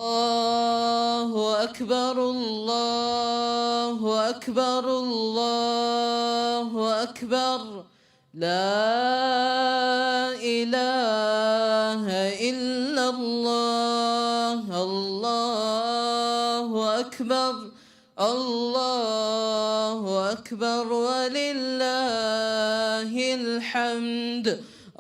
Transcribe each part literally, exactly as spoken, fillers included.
الله أكبر، الله أكبر، الله أكبر. لا إله إلا الله، الله أكبر، الله أكبر ولله الحمد.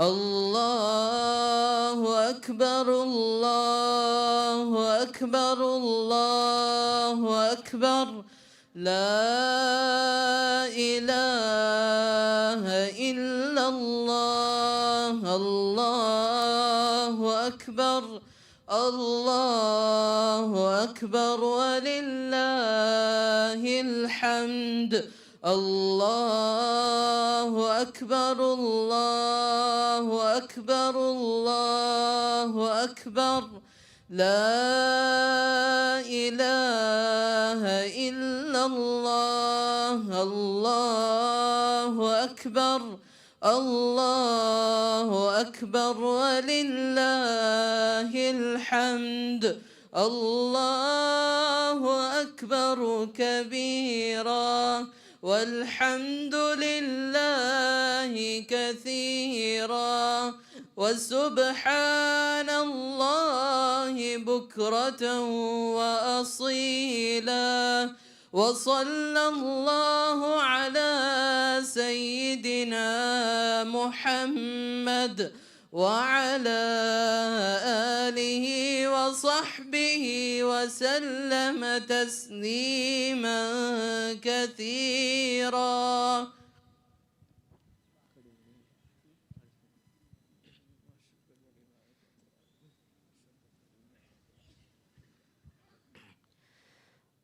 الله أكبر، الله أكبر، الله أكبر. لا إله إلا الله، الله أكبر، الله أكبر ولله الحمد. الله أكبر، الله أكبر، الله أكبر. لا إله إلا الله، الله أكبر، الله أكبر ولله الحمد. الله أكبر كبيرا، والحمد لله كثيرا، وسبحان الله بكرة وأصيلا. وصلى الله على سيدنا محمد وعلى آله وصحبه وسلم تسليما كثيرا.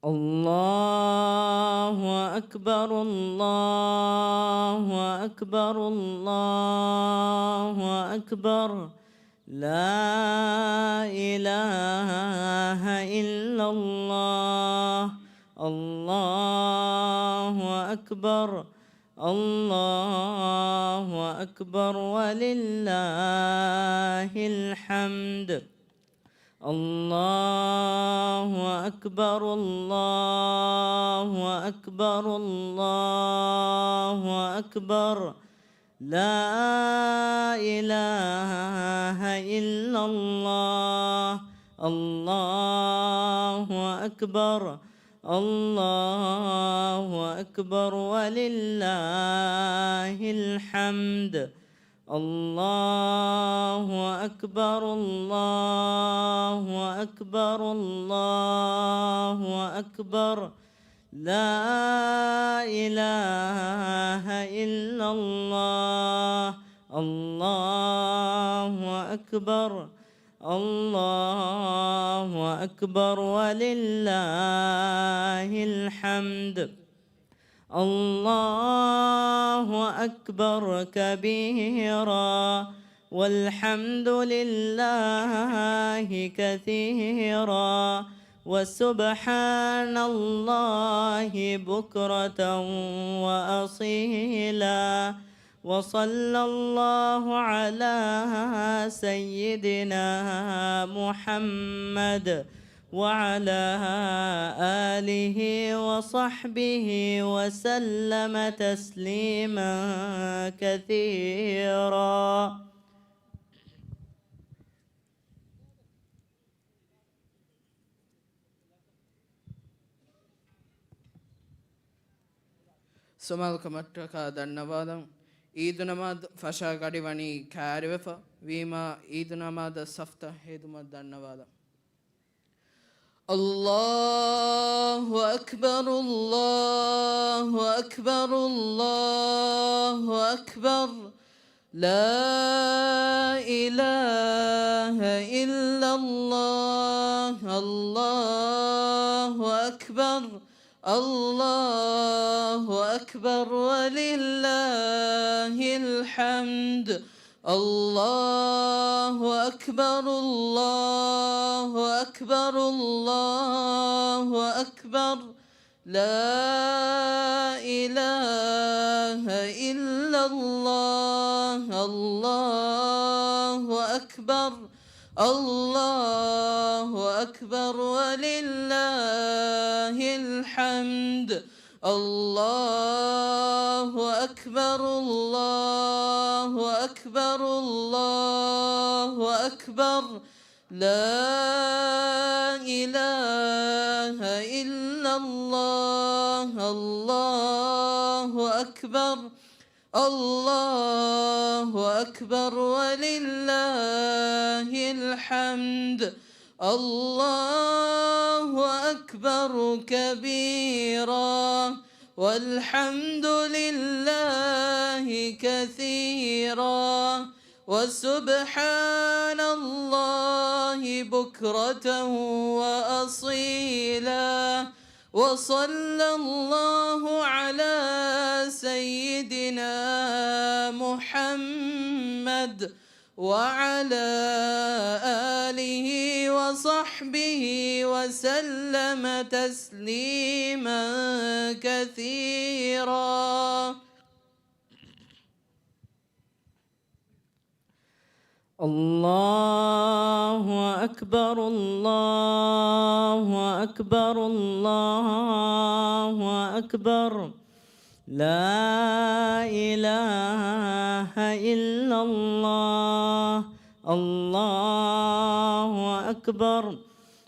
الله أكبر، الله أكبر، الله أكبر. لا إله إلا الله. الله أكبر، الله أكبر ولله الحمد. الله أكبر، الله أكبر، الله أكبر. لا إله إلا الله. الله أكبر، الله أكبر ولله الحمد. الله أكبر، الله أكبر، الله أكبر. لا إله إلا الله. الله أكبر، الله أكبر ولله الحمد. الله أكبر كبيرا، والحمد لله كثيرا، وسبحان الله بكرة وأصيلا. وصلى الله على سيدنا محمد وعلى آله وصحبه وسلم تسليما كثيرا. ސަމާލުކަމަށްޓަކާ ދަންނަވާލަން. އީދު ނަމާދު ފަށާ ގަޑި ވަނީ ކައިރިވެފަ ވީމާ، އީދު ނަމާދަށް ސަފްތައް ހެދުމަށް ދަންނަވާލަން. الله أكبر، الله أكبر، الله أكبر. لا إله إلا الله، الله أكبر، الله أكبر ولله الحمد. الله أكبر، الله أكبر، الله أكبر. لا إله إلا الله، الله أكبر، الله أكبر ولله الحمد. الله أكبر، الله أكبر، الله أكبر. لا إله إلا الله. الله أكبر. الله أكبر ولله الحمد. الله أكبر كبيرا، والحمد لله كثيرا، وسبحان الله بكرة وأصيلا. وصلى الله على سيدنا محمد وعلى آله وصحبه وسلم تسليما كثيرا. الله أكبر، الله أكبر، الله أكبر. لا إله إلا الله. الله أكبر،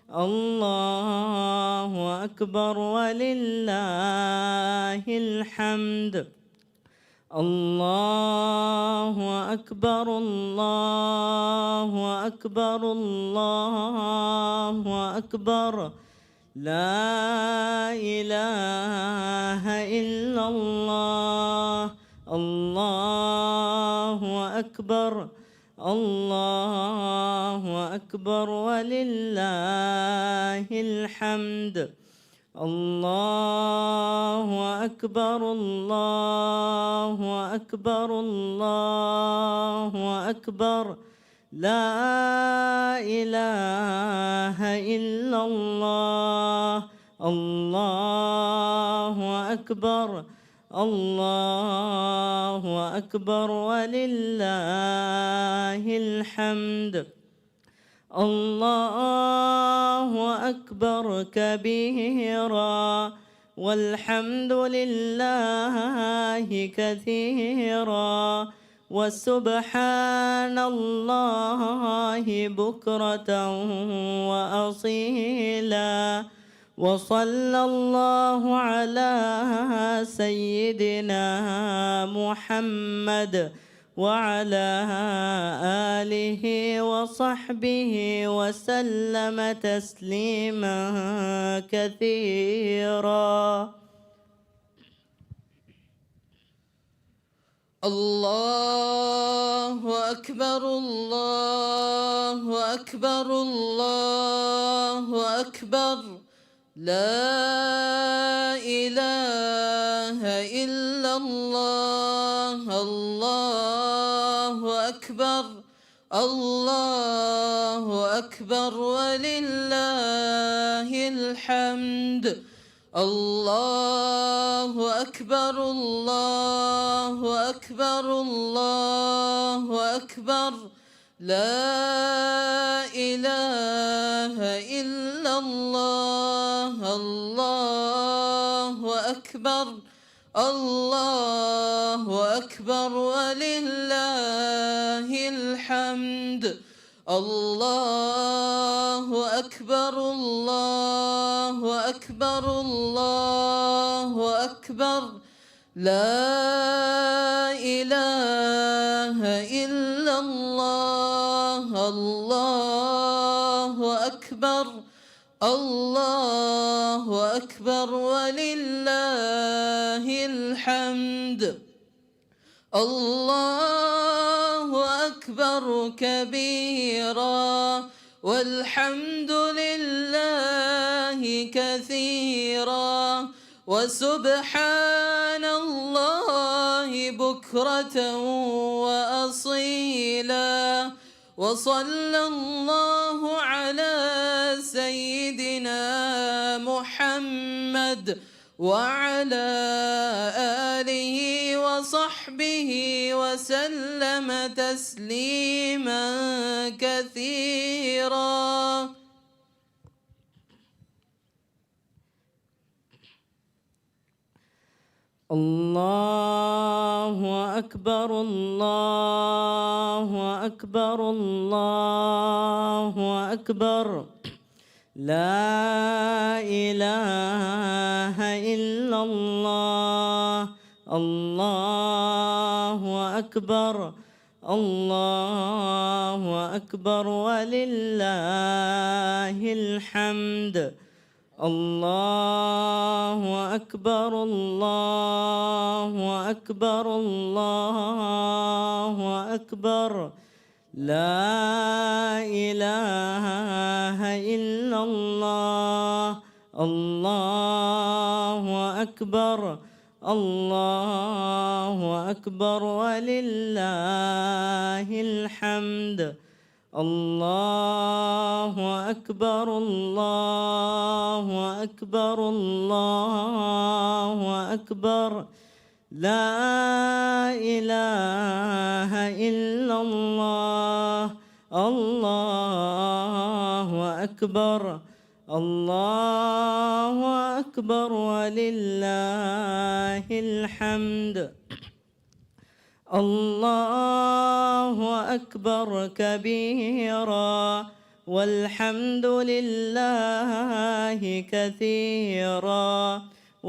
الله أكبر، ولله الحمد. الله أكبر، الله أكبر، الله أكبر. لا إله إلا الله. الله أكبر، الله أكبر، ولله الحمد. الله أكبر، الله أكبر، الله أكبر. لا إله إلا الله. الله أكبر، الله أكبر، ولله الحمد. الله أكبر كبيرا، والحمد لله كثيرا، وسبحان الله بكرة وأصيلا. وصلى الله على سيدنا محمد وعلى آله وصحبه وسلم تسليما كثيرا. الله أكبر، الله أكبر، الله أكبر. لا إله إلا الله. الله أكبر، الله أكبر، ولله الحمد. الله أكبر، الله أكبر، الله أكبر. لا إله إلا الله. الله أكبر، الله أكبر، ولله الحمد. الله أكبر، الله أكبر، الله أكبر. لا إله إلا الله. الله أكبر، الله أكبر، ولله الحمد. الله أكبر كبيرا، والحمد لله كثيرا، وسبحان الله بكرة وأصيلا. وصلى الله على سيدنا محمد وعلى آله وصحبه وسلم تسليما كثيرا. الله أكبر، الله أكبر، الله أكبر. لا إله إلا الله. الله أكبر، الله أكبر، ولله الحمد. الله أكبر، الله أكبر، الله أكبر. لا إله إلا الله. الله أكبر، الله أكبر، ولله الحمد. الله أكبر، الله أكبر، الله أكبر. لا إله إلا الله. الله أكبر، الله أكبر، ولله الحمد. الله أكبر كبيرا، والحمد لله كثيرا،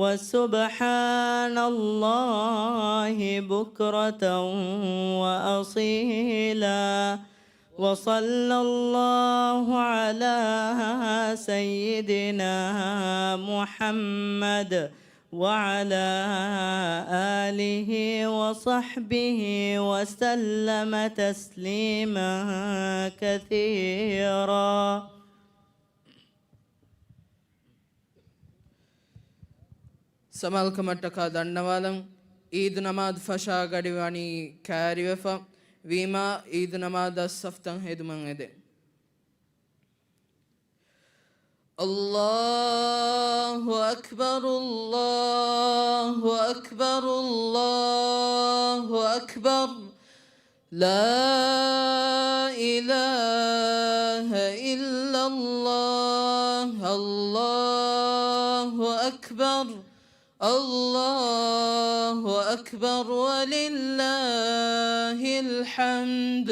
وسبحان الله بكرة وأصيلا. وصلى الله على سيدنا محمد وعلى آله وصحبه وسلم تسليما كثيرا. ސަމާލުކަމަށްޓަކާ ދަންނަވާލަން، ޢީދު ނަމާދު ފަށާ ގަޑި ވަނީ ކައިރިވެފަ ވީމާ، ޢީދު ނަމާދަށް ސަފްތައް ހެދުމަށް އެދެން. الله أكبر، الله أكبر، الله أكبر. لا إله إلا الله. الله أكبر، الله أكبر، ولله الحمد.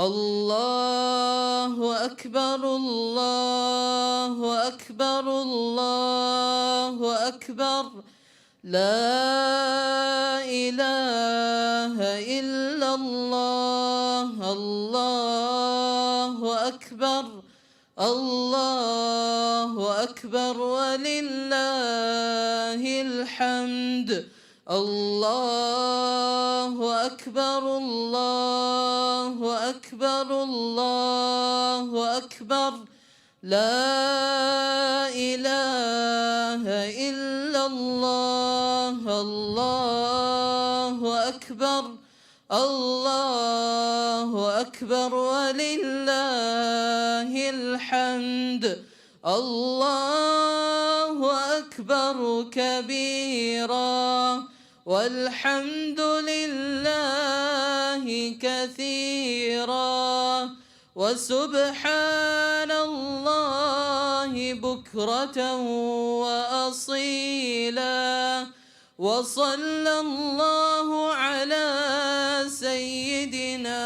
الله أكبر، الله أكبر، الله أكبر. لا إله إلا الله. الله أكبر، الله أكبر، ولله الحمد. الله أكبر، الله أكبر، الله أكبر. لا إله إلا الله. الله أكبر، الله أكبر، ولله الحمد. الله أكبر كبيرا، والحمد لله كثيرا، وسبحان الله بكرة وأصيلا. وصلى الله على سيدنا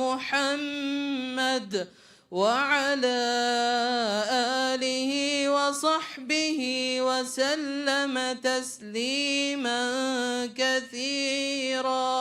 محمد وعلى آله وصحبه وسلم تسليما كثيرا.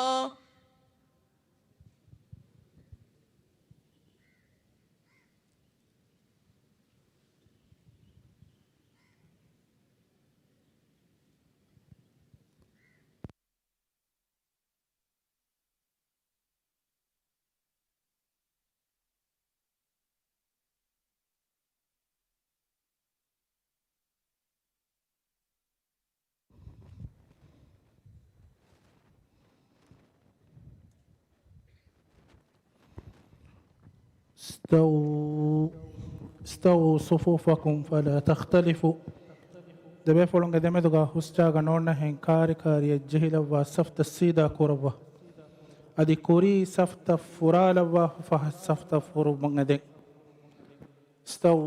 استووا، استووا صفوفكم فلا تختلفوا. ދެބޭފުޅުންގެ ދެމެދުގަ ހުސްޖާގަ ނޯންނަހެން ކާރިކާރިއަށް ޖެހިލައްވާ ސަފްތައް ސީދާ ކުރައްވާ. އަދި ކުރީ ސަފްތައް ފުރާލައްވާ ފަހަށް ސަފްތައް ފުރުމަށް އެދެން. ސްތަވު.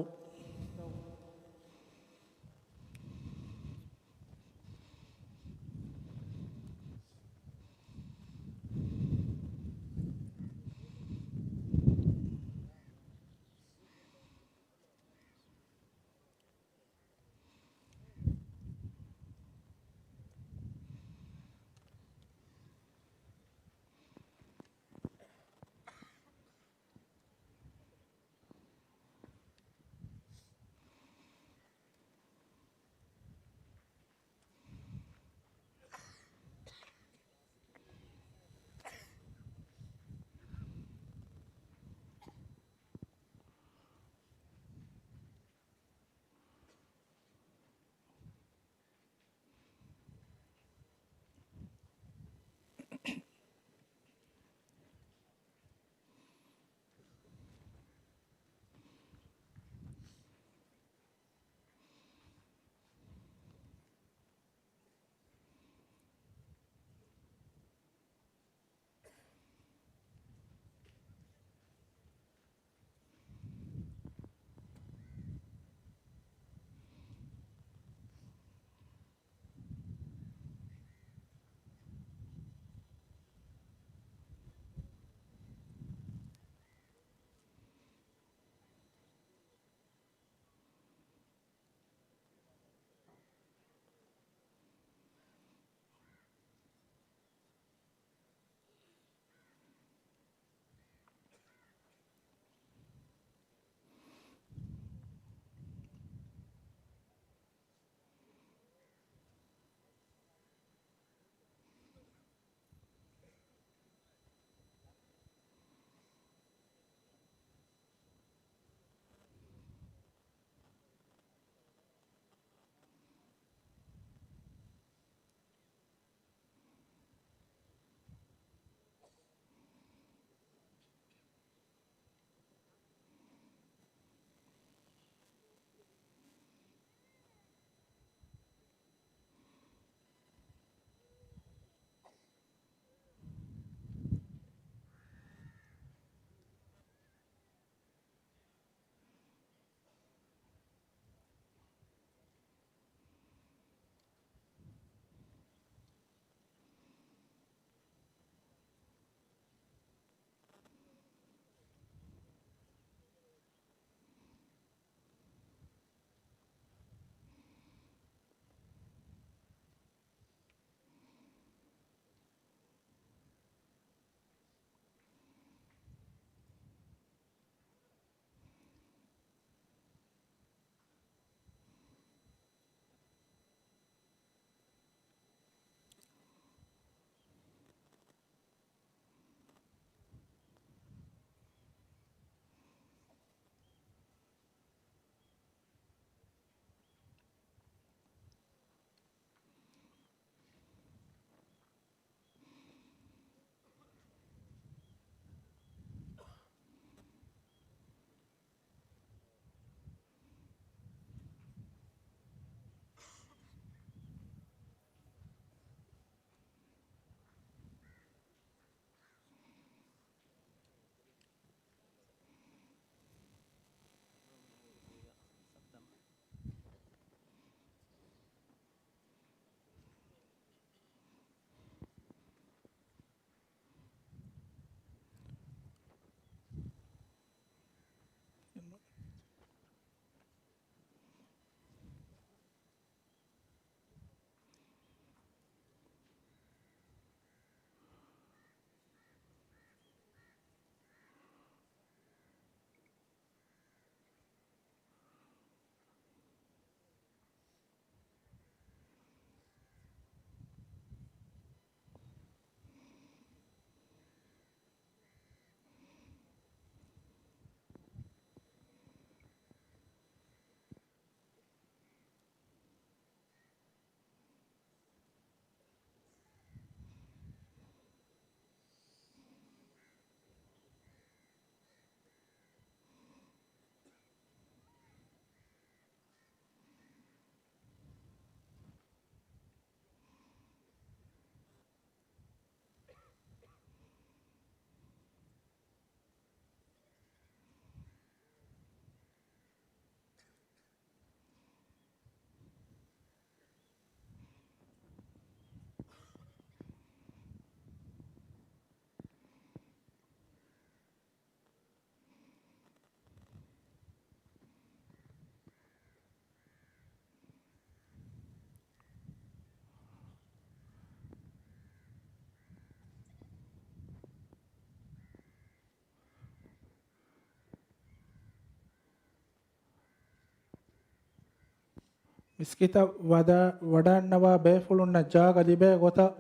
މިސްކިތަށް ވަދާ-، ވަޑައަންނަވާ ބޭފުޅުންނަށް ޖާގަ ލިބޭ ގޮތަށް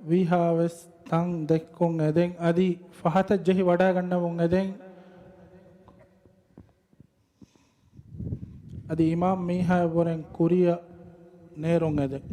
ވީހާވެސް ތަން ދެއްކުން އެދެން އަދި ފަހަތަށް ޖެހި ވަޑައިގަންނަވުން އެދެން އަދި އިމާމް މީހާއަށްވުރެން ކުރިއަށް ނޭރުން އެދެން.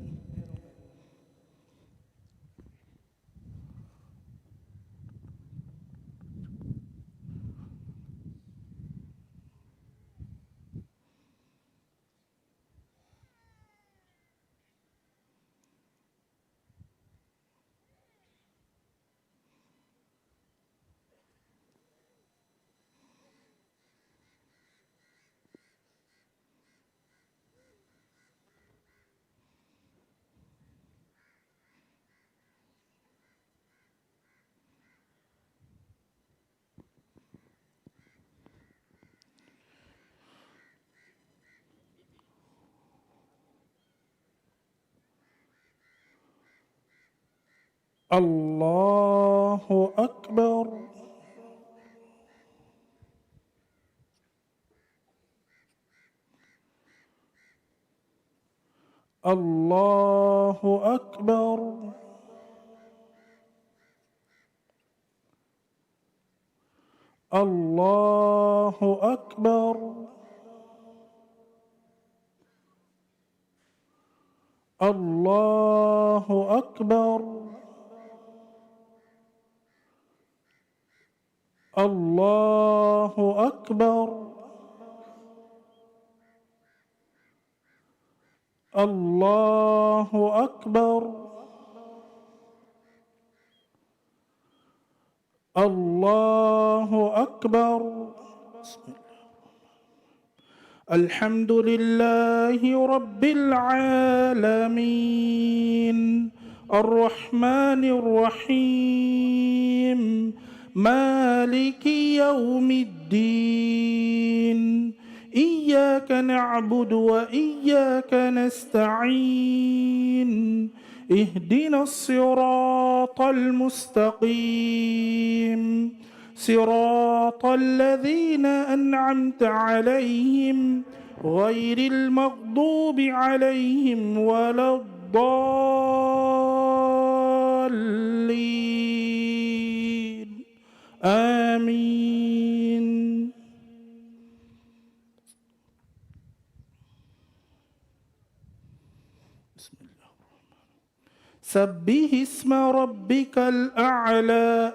الله أكبر. الله أكبر. الله أكبر. الله أكبر. الله أكبر. الله أكبر. الله أكبر. بسم الله. الحمد لله رب العالمين. الرحمن الرحيم. مالك يوم الدين. إياك نعبد وإياك نستعين. اهدنا الصراط المستقيم. صراط الذين أنعمت عليهم غير المغضوب عليهم ولا الضالين. آمين. بسم الله الرحمن الرحيم. سبح اسم ربك الأعلى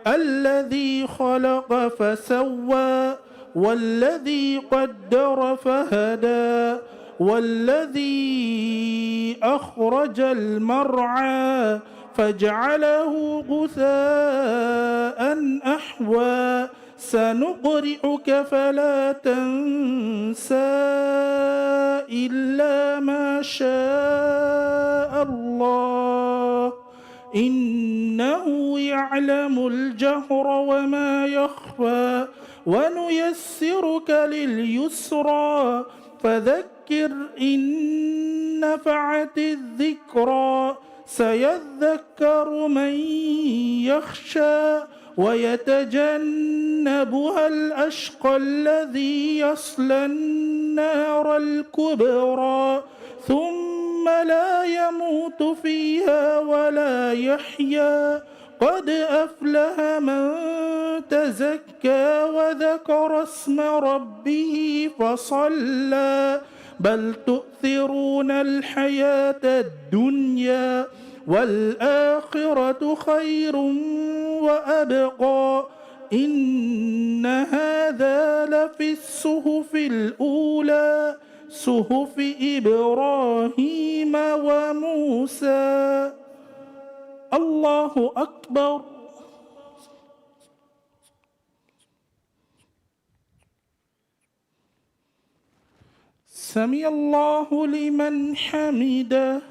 الذي خلق فسوى والذي قدر فهدى والذي أخرج المرعى فجعله غثاء أحوى سنقرئك فلا تنسى إلا ما شاء الله إنه يعلم الجهر وما يخفى ونيسرك لليسرى فذكر إن نفعت الذكرى سيذكر من يخشى ويتجنبها الأشقى الذي يصلى النار الكبرى ثم لا يموت فيها ولا يحيا قد أفلح من تزكى وذكر اسم ربه فصلى بل تؤثرون الحياة الدنيا والآخرة خير وأبقى إن هذا لفي الصحف الأولى صحف إبراهيم وموسى. الله أكبر. سمع الله لمن حمده.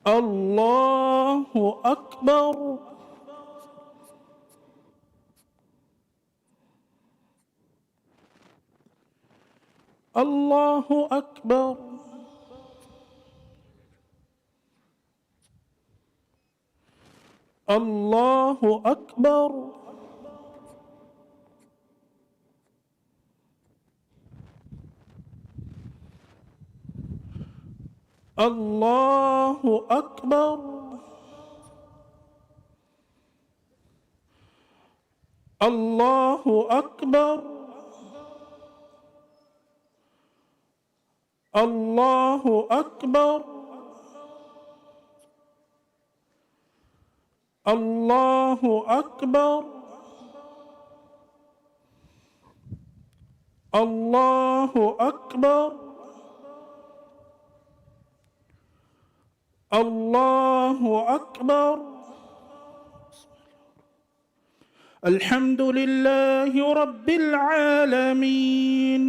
الله أكبر. الله أكبر. الله أكبر. الله أكبر. الله أكبر. الله أكبر. الله أكبر. الله أكبر. الله أكبر. الحمد لله رب العالمين،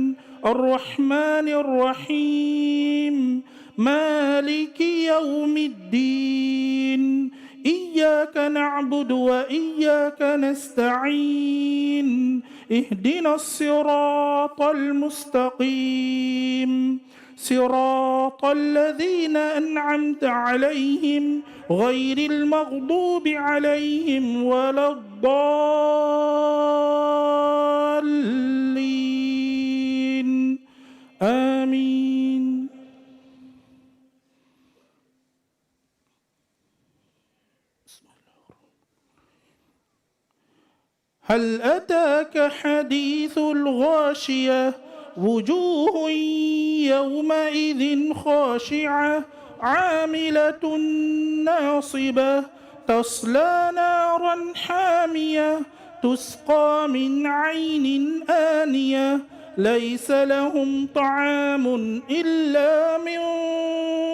الرحمن الرحيم، مالك يوم الدين، إياك نعبد وإياك نستعين، اهدنا الصراط المستقيم، صراط الذين أنعمت عليهم غير المغضوب عليهم ولا الضالين. آمين. هل أتاك حديث الغاشية، وجوه يومئذ خاشعة، عاملة ناصبة، تصلى نارا حامية، تسقى من عين آنية، ليس لهم طعام إلا من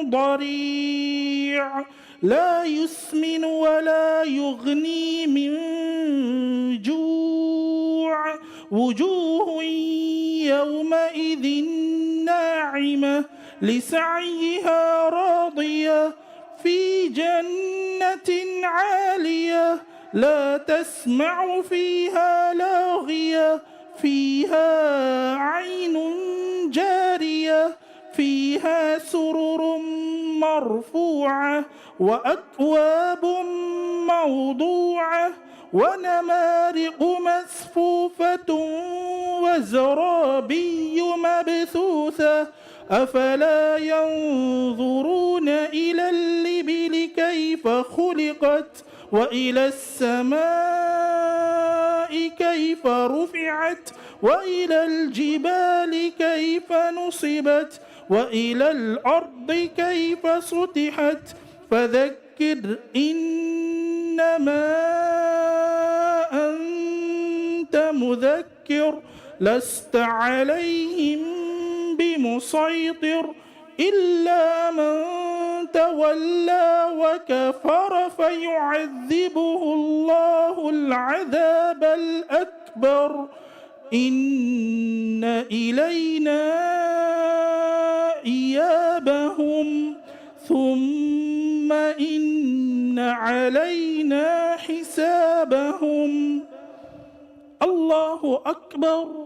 ضريع، لا يسمن ولا يغني من جوع، وجوه يومئذ ناعمة، لسعيها راضية، في جنة عالية، لا تسمع فيها لاغية، فيها عين جارية، فيها سرر مرفوعة، وأكواب موضوعة، ونمارق مصفوفة، وزرابي مبثوثة، أفلا ينظرون إلى الإبل كيف خلقت، وإلى السماء كيف رفعت، وإلى الجبال كيف نصبت، وإلى الأرض كيف سطحت، فذكر إنما أنت مذكر، لست عليهم بمسيطر، إلا من تولى وكفر فيعذبه الله العذاب الأكبر، إن إلينا إيابهم، ثم إن علينا حسابهم. الله أكبر.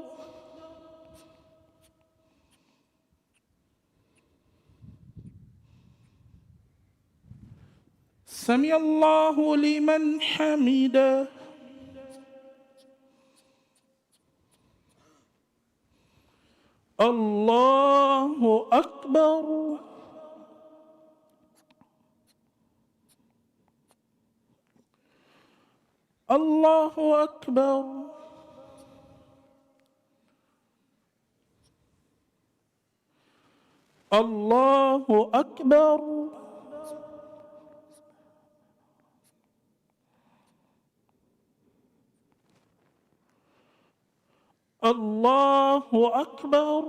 سمع الله لمن حمده. الله أكبر. الله أكبر. الله أكبر. الله أكبر.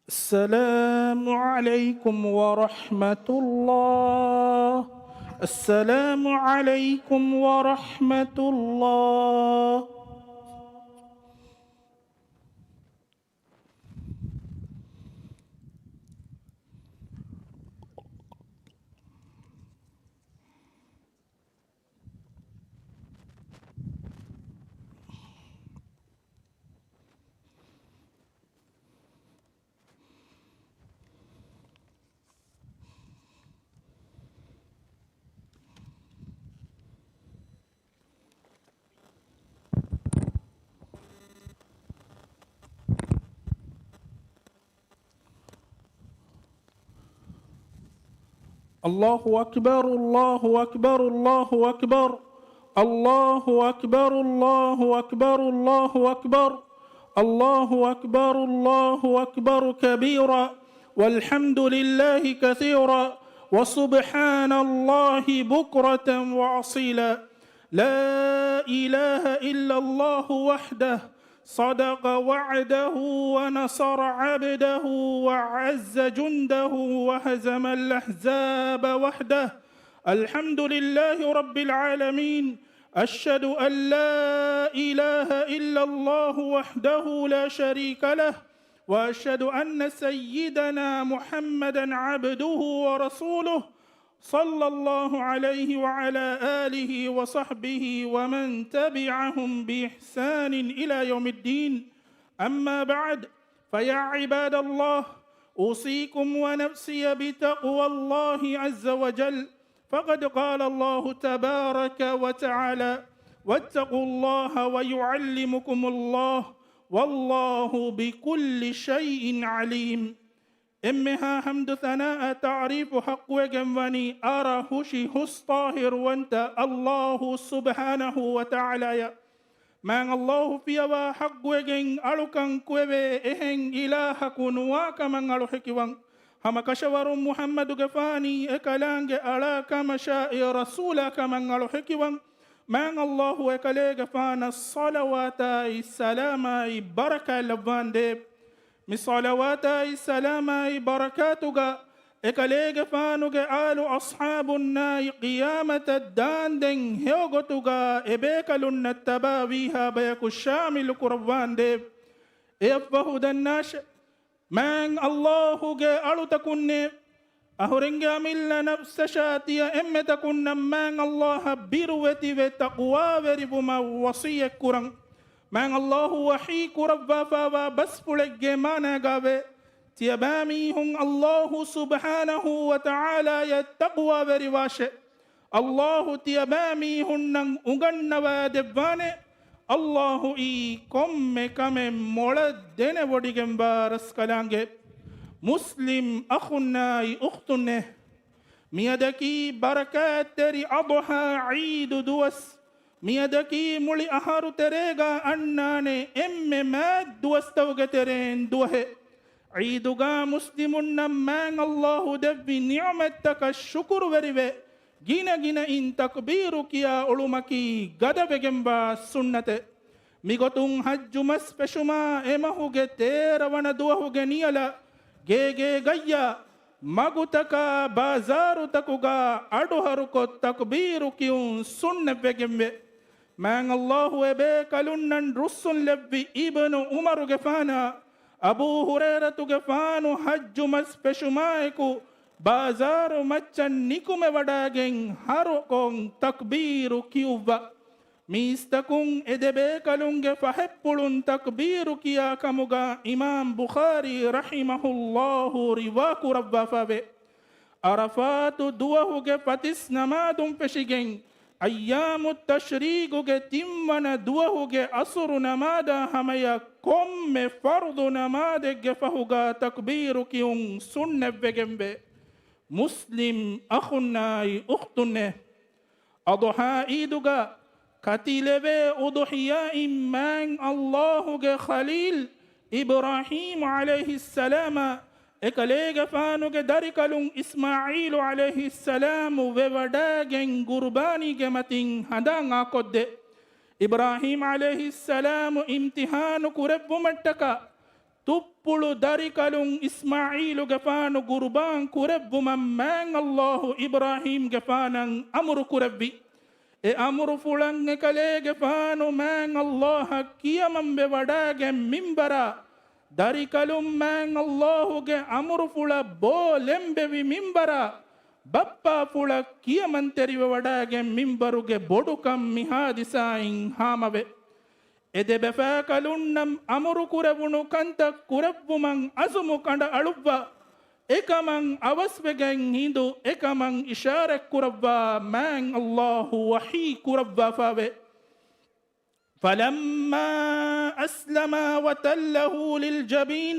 السلام عليكم ورحمة الله. السلام عليكم ورحمة الله. الله أكبر، الله أكبر، الله أكبر. الله أكبر، الله أكبر، الله أكبر. الله أكبر، الله أكبر كبيرا، والحمد لله كثيرا، وسبحان الله بكرة وأصيلا. لا إله إلا الله وحده، صدق وعده، ونصر عبده، وعز جنده، وهزم الأحزاب وحده. الحمد لله رب العالمين. أشهد أن لا إله إلا الله وحده لا شريك له، وأشهد أن سيدنا محمدا عبده ورسوله، صلى الله عليه وعلى آله وصحبه ومن تبعهم بإحسان إلى يوم الدين. أما بعد، فيا عباد الله، أوصيكم ونفسي بتقوى الله عز وجل، فقد قال الله تبارك وتعالى: واتقوا الله ويعلمكم الله، والله بكل شيء عليم. އެންމެހާ ޙަމްދު ސަނާއަށް ތަޢުރީފު ޙައްޤުވެގެން ވަނީ އަރަހުށި ހުސްޠާހިރުވަންތަ ﷲ ސުބްޙާނަހޫ ވަތަޢާލާޔަށް. މާތް ﷲ ފިޔަވާ ޙައްޤުވެގެން އަޅުކަން ކުއެވޭ އެހެން އިލާހަކު ނުވާ ކަމަށް އަޅު ހެކިވަން. ހަމަ ކަށަވަރުން މުޙައްމަދުގެފާނީ އެކަލާނގެ އަޅާ ކަމަށާއި ރަސޫލާ ކަމަށް އަޅު ހެކިވަން. މާތް ﷲ އެކަލޭގެފާނަށް ޞަލަވާތާއި ސަލާމާއި ބަރަކާތް ލައްވާނދޭ. މި ޞަލަވާތާއި ސަލާމާއި ބަރަކާތުގަ އެކަލޭގެފާނުގެ އާލު އަޞްޙާބުންނާއި ޤިޔާމަތަށް ދާންދެން ހެޔޮގޮތުގަ އެބޭކަލުންނަށް ތަބާވީހާ ބަޔަކު ޝާމިލު ކުރައްވާނދޭ. އެއަށްފަހު ދަންނާށެ، މާތް ﷲ ގެ އަޅުތަކުންނޭ، އަހުރެންގެ އަމިއްލަ ނަފްސަށާ ތިޔަ އެންމެތަކުންނަށް މާތް ﷲ އަށް ބިރުވެތިވެ ތަޤްވާވެރިވުމަށް ވަޞިއްޔަތް ކުރަން. މާތް ﷲ ވަޙީ ކުރައްވާފާވާ ބަސްފުޅެއްގެ މާނާގައިވޭ، ތިޔަބައިމީހުން ﷲ ސުބްޙާނަހޫ ވަތަޢާލާޔަށް ތަޤްވާވެރިވާށޭ. ﷲ ތިޔަބައިމީހުންނަށް އުނގަންނަވާ ދެއްވާނެ. ﷲ އީ ކޮންމެ ކަމެއް މޮޅަށް ދެނެވޮޑިގެންވާ ރަސްކަލާނގެ. މުސްލިމް އަޚުންނާއި އުޚްތުންނޭ، މިއަދަކީ ބަރަކާތްތެރި އަޟްޙާ ޢީދު ދުވަސް. މިއަދަކީ މުޅި އަހަރު ތެރޭގަ އަންނާނެ އެންމެ މާތް ދުވަސްތަކުގެ ތެރޭން ދުވަހެއް. ޢީދުގަ މުސްލިމުންނަށް މާތް ﷲ ދެއްވި ނިޢުމަތްތަކަށް ޝުކުރުވެރިވެ، ގިނަ ގިނައިން ތަކްބީރު ކިޔާ އުޅުމަކީ ގަދަވެގެންވާ ސުންނަތެއް. މިގޮތުން ޙައްޖު މަސް ފެށުމާ އެ މަހުގެ ތޭރަ ވަނަ ދުވަހުގެ ނިޔަލަށް ގޭގޭގައްޔާ، މަގުތަކާ، ބާޒާރުތަކުގަ، އަޑުހަރުކޮށް ތަކްބީރު ކިޔުން ސުންނަތްވެގެންވޭ. މާތް ﷲ އެބޭކަލުންނަށް ރުއްސުންލެއްވި އިބްނު ޢުމަރުގެފާނާ، އަބޫ ހުރައިރަތުގެފާނު ޙައްޖު މަސް ފެށުމާއެކު، ބާޒާރު މައްޗަށް ނިކުމެވަޑައިގެން ހަރުކޮށް ތަކްބީރު ކިޔުއްވާ. މީސްތަކުން އެ ދެބޭކަލުންގެ ފަހަތްޕުޅުން ތަކްބީރު ކިޔާ ކަމުގަ އިމާމް ބުޚާރީ ރަޙިމަހުﷲ ރިވާ ކުރައްވާފައެވެ. ޢަރަފާތު ދުވަހުގެ ފަތިސް ނަމާދުން ފެށިގެން، އައްޔާމު ތަޝްރީޤުގެ ތިންވަނަ ދުވަހުގެ ޢަޞުރު ނަމާދާ ހަމަޔަށް ކޮންމެ ފަރުޟު ނަމާދެއްގެ ފަހުގަ ތަކްބީރު ކިޔުން ސުންނަތްވެގެންވޭ. މުސްލިމް އަޚުންނާއި އުޚްތުންނޭ، އަޟްޙާ ޢީދުގަ ކަތިލެވޭ އުޟުޙިޔާއިން މާތް ﷲ ގެ ޚަލީލް އިބްރާހީމް ޢަލައިހިއްސަލާމާ އެކަލޭގެފާނުގެ ދަރިކަލުން އިސްމާޢީލު ޢަލައިހިއްސަލާމް ވެވަޑައިގެން ޤުރުބާނީގެ މަތިން ހަނދާން އާކޮށްދޭ. އިބްރާހީމް ޢަލައިހިއްސަލާމް އިމްތިޙާނު ކުރެއްވުމަށްޓަކާ ތުއްޕުޅު ދަރިކަލުން އިސްމާޢީލުގެފާނު ގުރުބާން ކުރެއްވުމަށް މާތް ﷲ އިބްރާހީމްގެފާނަށް އަމުރު ކުރެއްވި. އެ އަމުރުފުޅަށް އެކަލޭގެފާނު މާތް ﷲ އަށް ކިޔަމަންވެވަޑާގެން މިންވަރާ، ދަރިކަލުން މާތް ﷲ ގެ އަމުރުފުޅަށް ބޯ ލެނބެވި މިންވަރާ، ބައްޕާފުޅަށް ކިޔަމަންތެރިވެވަޑާގެން މިންވަރުގެ ބޮޑުކަން މި ހާދިސާއިން ހާމަވޭ. އެ ދެބަފާކަލުންނަށް އަމުރުކުރެވުނު ކަންތައް ކުރެއްވުމަށް އަޒުމު ކަނޑައަޅުއްވާ، އެކަމަށް އަވަސްވެގެން ހިނދު އެކަމަށް އިޝާރަތްކުރައްވާ މާތް ﷲ ވަޙީ ކުރައްވާފައެވެ. فلما أسلما وتله للجبين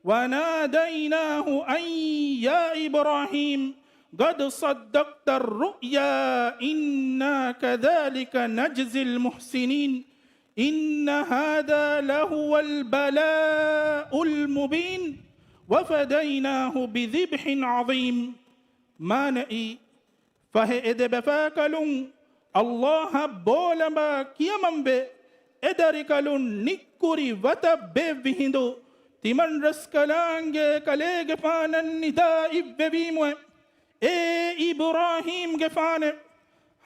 وناديناه أن يا إبراهيم قد صدقت الرؤيا إنا كذلك نجزي المحسنين إن هذا لهو البلاء المبين وفديناه بذبح عظيم. މާނައީ، ފަހެ އެ ދެބަފާކަލުން ﷲ އަށް ބޯލަނބާ ކިޔަމަންވެ، އެ ދަރިކަލުން ނިއްކުރި ވަތަށް ބޭއްވި ހިނދު، ތިމަންރަސްކަލާނގެ ކަލޭގެފާނަށް ނިދާ އިއްވެވީމުއެ، އޭ އިބްރާހީމްގެފާނެ!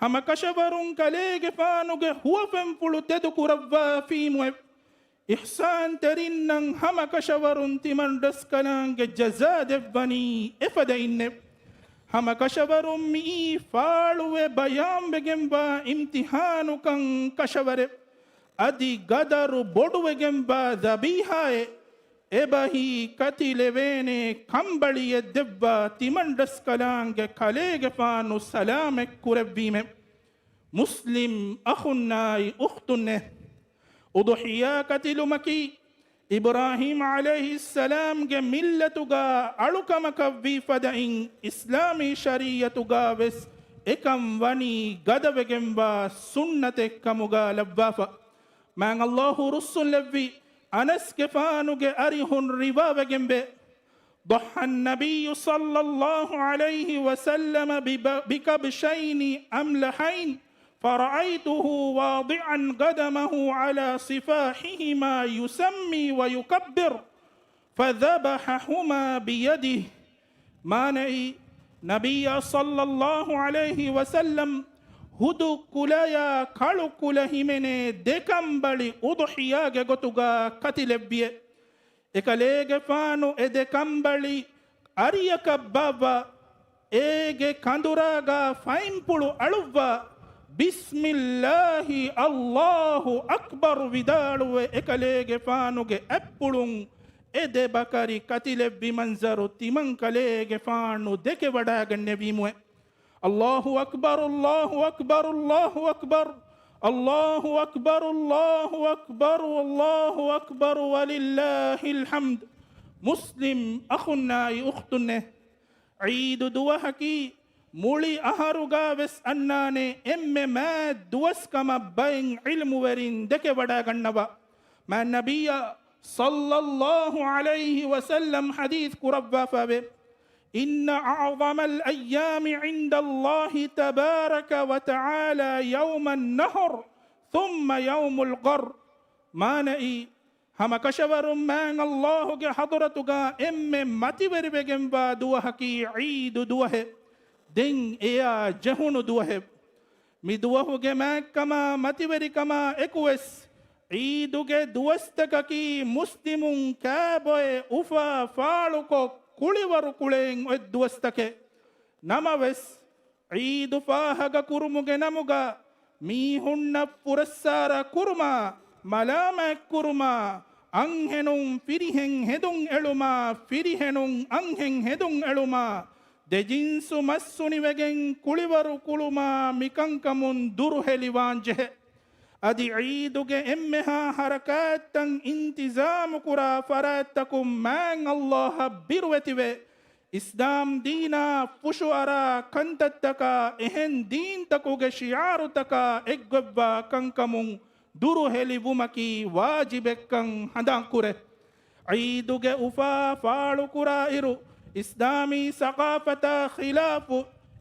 ހަމަކަށަވަރުން ކަލޭގެފާނުގެ ހުވަފެންފުޅު ތެދުކުރައްވާފީމުއެ، އިޙްސާންތެރިންނަށް ހަމަކަށަވަރުން ތިމަންރަސްކަލާނގެ ޖަޒާ ދެއްވަނީ އެފަދައިންނެވެ. ހަމަކަށަވަރުން މިއީ ފާޅުވެ ބަޔާންވެގެންވާ އިމްތިޙާނުކަން ކަށަވަރެވެ. އަދި ގަދަރު ބޮޑުވެގެންވާ ޛަބީޙާއެވެ. އެބަހީ ކަތިލެވޭނޭ ކަނބަޅިއެއް ދެއްވާ ތިމަންރަސްކަލާނގެ ކަލޭގެފާނު ސަލާމަތް ކުރެއްވީމެވެ. މުސްލިމް އަޚުންނާއި އުޚްތުންނޭ! އުޟުޙިޔާ ކަތިލުމަކީ އިބްރާހީމް ޢަލައިހިއްސަލާމްގެ މިއްލަތުގާ އަޅުކަމަކަށްވީ ފަދައިން، އިސްލާމީ ޝަރީޢަތުގާވެސް އެކަން ވަނީ ގަދަވެގެންވާ ސުންނަތެއްކަމުގާ ލައްވާފަ. މާތް ﷲ ރުއްސުންލެއްވި އަނަސްގެފާނުގެ އަރިހުން ރިވާވެގެންވޭ، ضحى النبي صلى الله عليه وسلم بب-، بكبشين أملحين فرأيته واضعا قدمه على صفاحهما يسمي ويكبر فذبحهما بيده. މާނައީ، ނަބިއްޔާ ޞައްލައްލާހު ޢަލައިހި ވަސައްލަމް ހުދު ކުލަޔާ ކަޅު ކުލަ ހިމެނޭ ދެ ކަނބަޅި އުޟުޙިޔާގެ ގޮތުގާ ކަތިލެއްވިއެވެ. އެކަލޭގެފާނު އެ ދެ ކަނބަޅި އަރިއަކަށް ބާއްވާ، އޭގެ ކަނދުރާގާ ފައިންޕުޅު އަޅުއްވާ، ބިސްމިއްލާހި އައްލާހު އަކްބަރު ވިދާޅުވެ، އެކަލޭގެފާނުގެ އަތްޕުޅުން އެ ދެ ބަކަރި ކަތިލެއްވި މަންޒަރު ތިމަންކަލޭގެފާނު ދެކެވަޑާގަންނެވީމުއެވެ. އައްލާހު އަކްބަރު، އައްލާހު އަކްބަރު، އައްލާހު އަކްބަރު، އައްލާހު އަކްބަރު، އައްލާހު އަކްބަރު، އައްލާހު އަކްބަރު، ވަލިއްލާހިލް ޙަމްދު. މުސްލިމް އަޚުންނާއި އުޚްތުންނޭ! ޢީދު ދުވަހަކީ މުޅި އަހަރުގާވެސް އަންނާނެ އެންމެ މާތް ދުވަސް ކަމަށް ބައެއް ޢިލްމުވެރިން ދެކެވަޑާގަންނަވާ. މާތް ނަބިއްޔާ ޞައްލައްލާހު ޢަލައިހި ވަސައްލަމް ޙަދީޘް ކުރައްވާފައެވެ. إن أعظم الأيام عند الله تبارك وتعالى يوم النحر ثم يوم القر. މާނައީ، ހަމަކަށަވަރުން މާތް ﷲ ގެ ޙަޟްރަތުގާ އެންމެ މަތިވެރިވެގެންވާ ދުވަހަކީ ޢީދު ދުވަހެވެ. ދެން އެއާ ޖެހުނު ދުވަހެވެ. މި ދުވަހުގެ މާތްކަމާ މަތިވެރިކަމާ އެކުވެސް، ޢީދުގެ ދުވަސްތަކަކީ މުސްލިމުން ކާބޮއެ އުފާ ފާޅުކޮށް ކުޅިވަރު ކުޅެއިން އޮތް ދުވަސްތަކެއް. ނަމަވެސް، ޢީދު ފާހަގަކުރުމުގެ ނަމުގަ މީހުންނަށް ފުރައްސާރަ ކުރުމާ، މަލާމާތްކުރުމާ، އަންހެނުން ފިރިހެން ހެދުން އެޅުމާ، ފިރިހެނުން އަންހެން ހެދުން އެޅުމާ، ދެޖިންސު މައްސުނިވެގެން ކުޅިވަރު ކުޅުމާ، މިކަންކަމުން ދުރުހެލިވާންޖެހޭ. އަދި ޢީދުގެ އެންމެހާ ޙަރަކާތްތައް އިންތިޒާމުކުރާ ފަރާތްތަކުން މާތް ﷲ އަށް ބިރުވެތިވެ، އިސްލާމް ދީނާ ފުށުއަރާ ކަންތައްތަކާ އެހެން ދީންތަކުގެ ޝިޢާރުތަކާ އެއްގޮތްވާ ކަންކަމުން ދުރުހެލިވުމަކީ ވާޖިބެއްކަން ހަނދާންކުރޭ. ޢީދުގެ އުފާ ފާޅުކުރާއިރު، އިސްލާމީ ސަޤާފަތާ ޚިލާފު،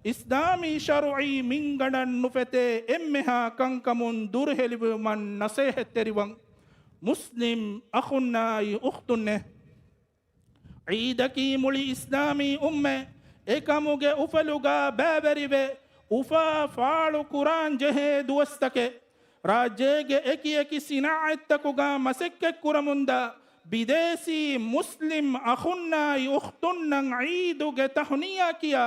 އިސްލާމީ ޝަރުޢީ މިންގަނޑަށް ނުފެތޭ އެންމެހާ ކަންކަމުން ދުރުހެލިވުމަށް ނަޞޭޙަތްތެރިވަން. މުސްލިމް އަޚުންނާއި އުޚްތުންނޭ! ޢީދަކީ މުޅި އިސްލާމީ އުއްމަތް އެކަމުގެ އުފަލުގަ ބައިވެރިވެ، އުފާ ފާޅު ކުރާން ޖެހޭ ދުވަސްތަކެއް. ރާއްޖޭގެ އެކި އެކި ސިނާޢަތްތަކުގަ މަސައްކަތްކުރަމުންދާ ބިދޭސީ މުސްލިމް އަޚުންނާއި އުޚްތުންނަށް ޢީދުގެ ތަހުނިޔާ ކިޔާ،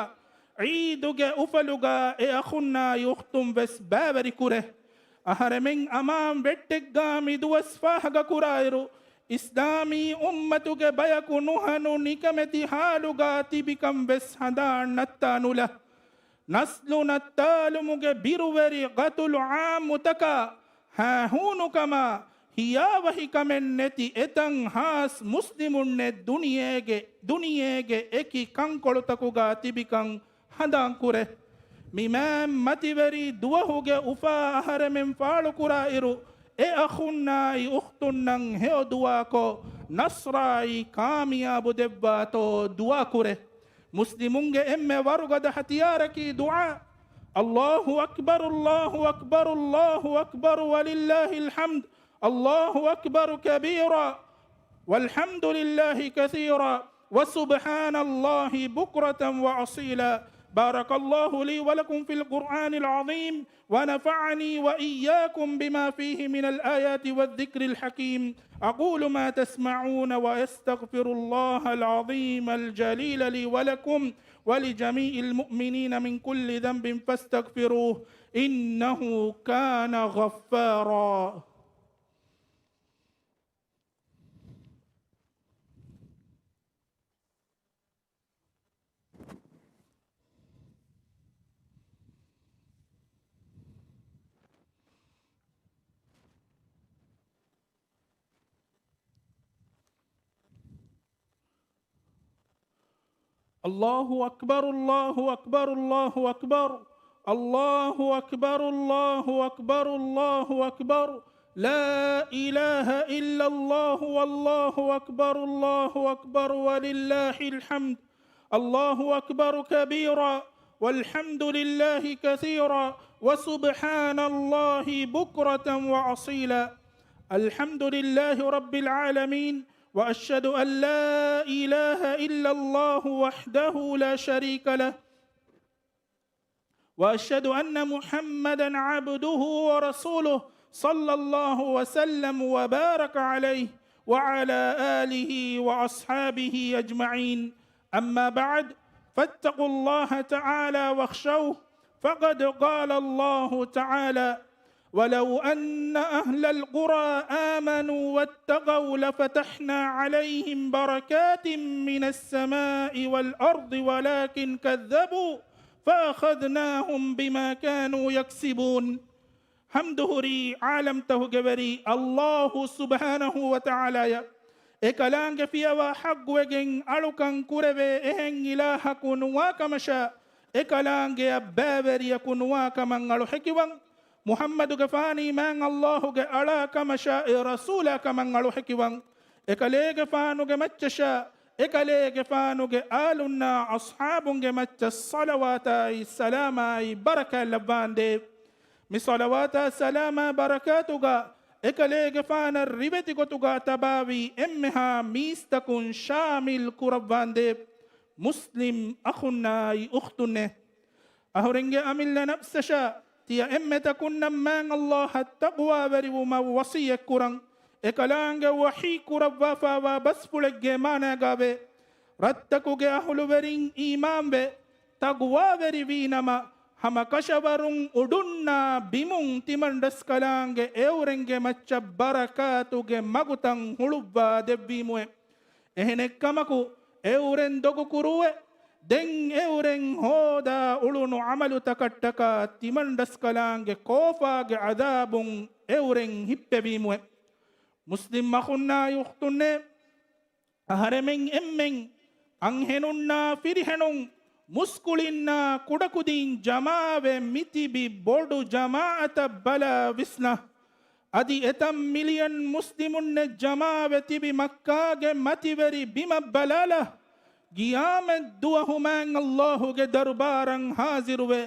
ޢީދުގެ އުފަލުގަ އެ އަޚުންނާއި އުޚްތުން ވެސް ބައިވެރި ކުރޭ. އަހަރެމެން އަމާން ވެއްޓެއްގަ މި ދުވަސް ފާހަގަކުރާއިރު، އިސްލާމީ އުއްމަތުގެ ބަޔަކު ނުހަނު ނިކަމެތި ހާލުގަ ތިބިކަން ވެސް ހަނދާން ނައްތާ ނުލާ. ނަސްލު ނައްތާލުމުގެ ބިރުވެރި ގަތުލު ޢާއްމުތަކާ ހާހޫނުކަމާ ހިޔާވަހިކަމެއް ނެތި އެތަން ހާސް މުސްލިމުންނެއް ދުނިޔޭގެ، ދުނިޔޭގެ އެކި ކަންކޮޅުތަކުގަ ތިބިކަން ހަނދާންކުރޭ. މި މާތް މަތިވެރި ދުވަހުގެ އުފާ އަހަރެމެން ފާޅުކުރާއިރު، އެ އަޚުންނާއި އުޚްތުންނަށް ހެޔޮ ދުޢާކޮށް، ނަޞްރާއި ކާމިޔާބު ދެއްވާތޯ ދުޢާކުރޭ. މުސްލިމުންގެ އެންމެ ވަރުގަދަ ހަތިޔާރަކީ ދުޢާ. الله أكبر، الله أكبر، الله أكبر، ولله الحمد. الله أكبر كبيرا، والحمد لله كثيرا، وسبحان الله بكرة وأصيلا. بارك الله لي ولكم في القرآن العظيم، ونفعني وإياكم بما فيه من الآيات والذكر الحكيم. أقول ما تسمعون، وأستغفر الله العظيم الجليل لي ولكم ولجميع المؤمنين من كل ذنب فاستغفروه، إنه كان غفارا. الله أكبر، الله أكبر، الله أكبر، الله أكبر، الله أكبر، الله أكبر، لا إله إلا الله، والله أكبر، الله أكبر، ولله الحمد. الله أكبر كبيرا، والحمد لله كثيرا، وسبحان الله بكرة وأصيلا. الحمد لله رب العالمين، وأشهد أن لا إله إلا الله وحده لا شريك له، وأشهد أن محمدا عبده ورسوله، صلى الله وسلم وبارك عليه وعلى آله وأصحابه أجمعين. أما بعد، فاتقوا الله تعالى واخشوه، فقد قال الله تعالى: ولو أن أهل القرى آمنوا واتقوا لفتحنا عليهم بركات من السماء والأرض ولكن كذبوا فأخذناهم بما كانوا يكسبون. ޙަމްދު ހުރީ ޢާލަމްތަހުގެ ވެރި ﷲ ސުބްޙާނަހޫ ވަތަޢާލާއަށް. އެކަލާނގެ ފިޔަވާ ޙައްޤުވެގެން އަޅުކަން ކުރެވޭ އެހެން އިލާހަކު ނުވާ ކަމަށާ، އެކަލާނގެއަށް ބައިވެރިޔަކު ނުވާ ކަމަށް އަޅު ހެކިވަން. މުޙައްމަދުގެފާނީ މާތް ﷲ ގެ އަޅާ ކަމަށާ، އެ ރަސޫލާ ކަމަށް އަޅު ހެކިވަން. އެކަލޭގެފާނުގެ މައްޗަށާ، އެކަލޭގެފާނުގެ އާލުންނާ އަޞްޙާބުންގެ މައްޗަށް ޞަލަވާތާއި ސަލާމާއި ބަރަކާތް ލައްވާނދޭ. މި ޞަލަވާތާ ސަލާމާ ބަރަކާތުގަ އެކަލޭގެފާނަށް ރިވެތި ގޮތުގަ ތަބާވީ އެންމެހާ މީސްތަކުން ޝާމިލް ކުރައްވާނދޭ. މުސްލިމް އަޚުންނާއި އުޚްތުންނޭ! އަހުރެންގެ އަމިއްލަ ނަފްސަށާ ތިޔަ އެންމެ ތަކުންނަށް މާތް ﷲ އަށް ތަޤްވާވެރިވުމަށް ވަޞިއްޔަތްކުރަން. އެކަލާނގެ ވަޙީ ކުރައްވާފާވާ ބަސްފުޅެއްގެ މާނާގައިވޭ، ރަށްތަކުގެ އަހުލުވެރިން އީމާންވެ، ތަޤްވާވެރިވީނަމަ، ހަމަކަށަވަރުން އުޑުންނާ ބިމުން ތިމަންޑަސްކަލާނގެ އެއުރެންގެ މައްޗަށް ބަރަކާތުގެ މަގުތައް ހުޅުއްވާ ދެއްވީމުއެ. އެހެނެއްކަމަކު، އެއުރެން ދޮގުކުރުވެ، ދެން އެއުރެން ހޯދާ އުޅުނު ޢަމަލުތަކަށްޓަކާ ތިމަންޑަސްކަލާނގެ ކޯފާގެ ޢަޛާބުން އެއުރެން ހިއްޕެވީމުއެ. މުސްލިމް އަޚުންނާއި އުޚްތުންނޭ! އަހަރެމެން އެންމެން، އަންހެނުންނާ ފިރިހެނުން، މުސްކުޅިންނާ ކުޑަކުދިން ޖަމާވެ މިތިބި ބޮޑު ޖަމާޢަތަށް ބަލާ ވިސްނާ. އަދި އެތައް މިލިއަން މުސްލިމުންނެއް ޖަމާވެ ތިބި މައްކާގެ މަތިވެރި ބިމަށް ބަލާލާ. ގިޔާމަތް ދުވަހު މާތް ﷲ ގެ ދަރުބާރަށް ޙާޟިރުވެ،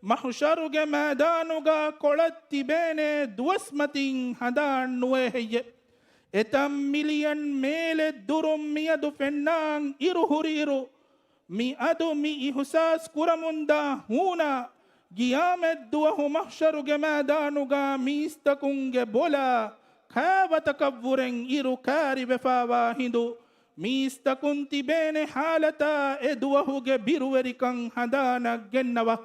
މަޙުޝަރުގެ މައިދާނުގަ ކޮޅަށް ތިބޭނޭ ދުވަސްމަތިން ހަނދާން ނުވޭ ހެއްޔެ؟ އެތައް މިލިއަން މޭލެ ދުރުން މިއަދު ފެންނާން އިރު ހުރިއިރު، މިއަދު މި އިހުސާސް ކުރަމުންދާ ހޫނާ، ގިޔާމަތްދުވަހު މަޙްޝަރުގެ މައިދާނުގާ މީސްތަކުންގެ ބޮލާ ކާވަތަކަށްވުރެން އިރު ކާރިވެފާވާ ހިނދު، މީސްތަކުން ތިބޭނެ ޙާލަތާ އެ ދުވަހުގެ ބިރުވެރިކަން ހަނދާނަށް ގެންނަވާ.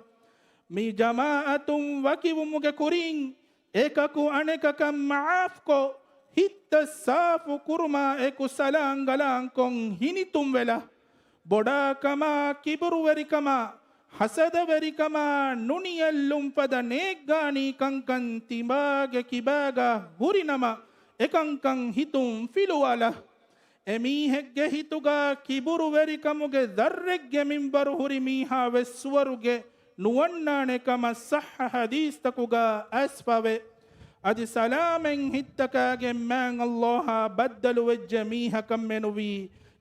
މި ޖަމާޢަތުން ވަކިވުމުގެ ކުރިން، އެކަކު އަނެކަކަށް މަޢާފްކޮށް، ހިތްތައް ސާފު ކުރުމާ އެކު ސަލާންގަލާންކޮށް ހިނިތުންވެލާ. ބޮޑާކަމާ، ކިބުރުވެރިކަމާ، ޙަސަދަވެރިކަމާ، ނުނިޔައްލުން ފަދަ ނޭއްގާނީ ކަންކަން ތިބާގެ ކިބާގަ ހުރިނަމަ، އެކަންކަން ހިތުން ފިލުވާލާ. އެމީހެއްގެ ހިތުގަ ކިބުރުވެރިކަމުގެ ޛައްރެއްގެ މިންވަރު ހުރި މީހާ ވެސް ސުވަރުގެ ނުވަންނާނެ ކަމަށް ޞައްޙަ ޙަދީޘްތަކުގަ އައިސްފަވޭ. އަދި ސަލާމަތް ހިތްތަކާގެން މާތް ﷲ އާ ބައްދަލުވެއްޖެ މީހަކަށް މެނުވީ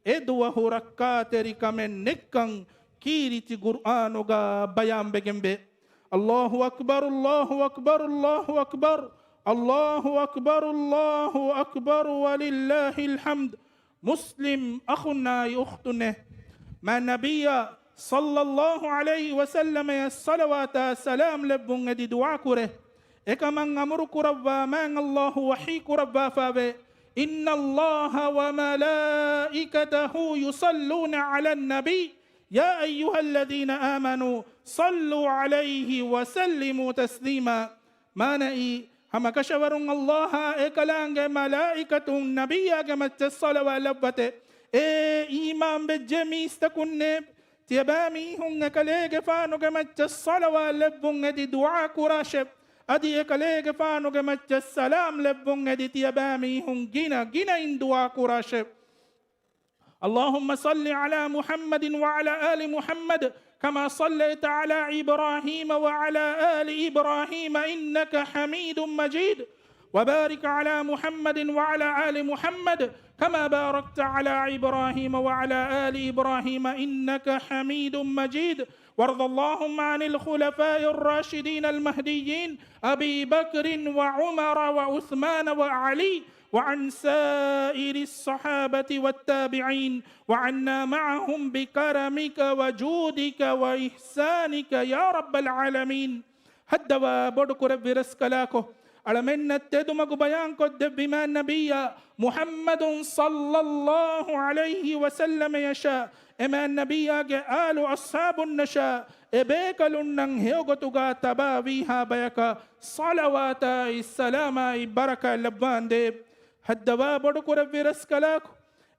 އެ ދުވަހު ރައްކާތެރިކަމެއް ނެތްކަން ކީރިތި ޤުރްއާނުގަ ބަޔާންވެގެންވޭ. الله أكبر، الله أكبر، الله أكبر، الله أكبر، الله أكبر، ولله الحمد. މުސްލިމް އަޚުންނާއި އުޚްތުންނޭ! މާތް ނަބިއްޔާ ޞައްލައްލާހު ޢަލައިހި ވަސައްލަމަޔަށް ޞަލަވާތާ ސަލާމް ލެއްވުން އެދި ދުޢާ ކުރޭ. އެކަމަށް އަމުރު ކުރައްވާ މާތް ﷲ ވަޙީ ކުރައްވާފައިވޭ، إن الله وملائكته يصلون على النبي يا أيها الذين آمنوا صلوا عليه وسلموا تسليما. މާނައީ، ހަމަކަށަވަރުން ﷲ އާ އެކަލާނގެ މަލާއިކަތުން ނަބިއްޔާގެ މައްޗަށް ޞަލަވާތް ލައްވަތެ. އޭ އީމާންވެއްޖެ މީސްތަކުންނޭ! ތިޔަބައިމީހުން އެކަލޭގެފާނުގެ މައްޗަށް ޞަލަވާތް ލެއްވުން އެދި ދުޢާ ކުރާށެ. އަދި އެކަލޭގެފާނުގެ މައްޗަށް ސަލާމް ލެއްވުން އެދި ތިޔަބައިމީހުން ގިނަ ގިނައިން ދުޢާ ކުރާށެ. اللهم صل على محمد وعلى آل محمد كما صليت على إبراهيم وعلى آل إبراهيم إنك حميد مجيد. وبارك على محمد وعلى آل محمد كما باركت على إبراهيم وعلى آل إبراهيم إنك حميد مجيد. وارض اللهم عن الخلفاء الراشدين المهديين أبي بكر وعمر وعثمان وعلي وعن سائر الصحابة والتابعين وعنا معهم بكرمك وجودك وإحسانك يا رب العالمين. ހައްދަވާ ބޮޑުކުރެއްވި ރަސްކަލާކޮ، އަޅަމެންނަށް ތެދުމަގު ބަޔާންކޮށްދެއްވި މާތް ނަބިއްޔާ މުޙައްމަދު ޞައްލައްލާހު ޢަލައިހި ވަސައްލަމަޔަށާ، އެ މާތް ނަބިއްޔާގެ އާލު އަޞްޙާބުންނަށާ، އެ ބޭކަލުންނަށް ހެޔޮގޮތުގަ ތަބާވީހާ ބަޔަކަށް ޞަލަވާތާއި ސަލާމާއި ބަރަކާތް ލައްވާނދޭ. ހައްދަވާ ބޮޑުކުރެއްވި ރަސްކަލާކޮ،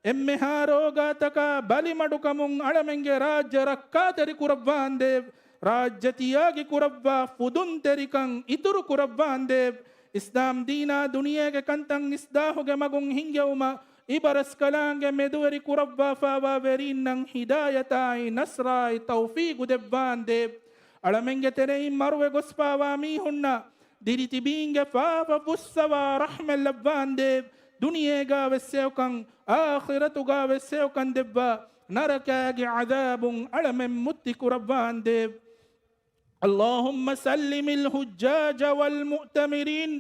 އެންމެހާ ރޯގާތަކާ ބަލިމަޑުކަމުން އަޅަމެންގެ ރާއްޖެ ރައްކާތެރި ކުރައްވާނދޭވެ. ރާއްޖެ ތިޔާގި ކުރައްވާ ފުދުންތެރިކަން އިތުރު ކުރައްވާނދޭވެ. އިސްލާމް ދީނާ ދުނިޔޭގެ ކަންތައް އިސްލާހުގެ މަގުން ހިންގެވުމަށް އިބަރަސްކަލާނގެ މެދުވެރި ކުރައްވާފާވާ ވެރީންނަށް ހިދާޔަތާއި ނަޞްރާއި ތައުފީގު ދެއްވާނދޭވެ. އަޅަމެންގެ ތެރެއިން މަރުވެ ގޮސްފާވާ މީހުންނަށް ދިރިތިބީންގެ ފާފަ ފުއްސަވާ ރަޙްމަތް ލައްވާނދޭވެ. ދުނިޔޭގާވެސް ހެޔޮކަން، އާޚިރަތުގާވެސް ހެޔޮކަން ދެއްވާ، ނަރަކާގެ ޢަޛާބުން އަޅަމެން މުއްތި ކުރައްވާނދޭވެ. اللهم سلم الحجاج والمؤتمرين.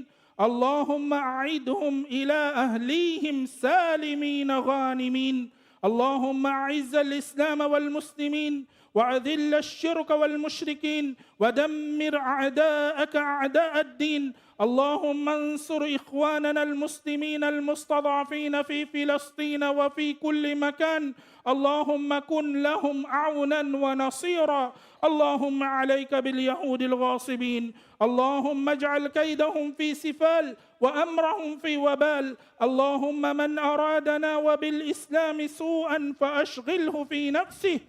اللهم أعدهم إلى أهليهم سالمين غانمين. اللهم أعز الإسلام والمسلمين وأذل الشرك والمشركين ودمر أعداءك أعداء الدين. اللهم انصر إخواننا المسلمين المستضعفين في فلسطين وفي كل مكان. اللهم كن لهم عونا ونصيرا. اللهم عليك باليهود الغاصبين. اللهم اجعل كيدهم في سفال وأمرهم في وبال. اللهم من أرادنا وبالإسلام سوءا فأشغله في نفسه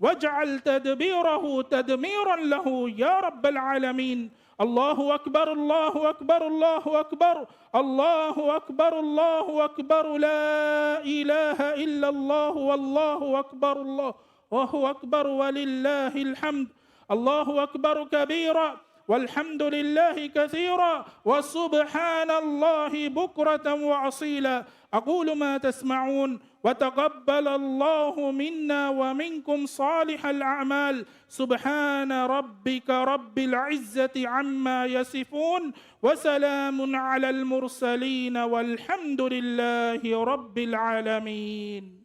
واجعل تدبيره تدميرا له يا رب العالمين. الله أكبر، الله أكبر، الله أكبر، الله أكبر، الله أكبر، لا إله إلا الله، والله أكبر، الله أكبر، ولله الحمد. الله أكبر كبيرا، والحمد لله كثيرا، وسبحان الله بكرة وأصيلا. أقول ما تسمعون، وتقبل الله منا ومنكم صالح الأعمال. سبحان ربك رب العزة عما يصفون، وسلام على المرسلين، والحمد لله رب العالمين.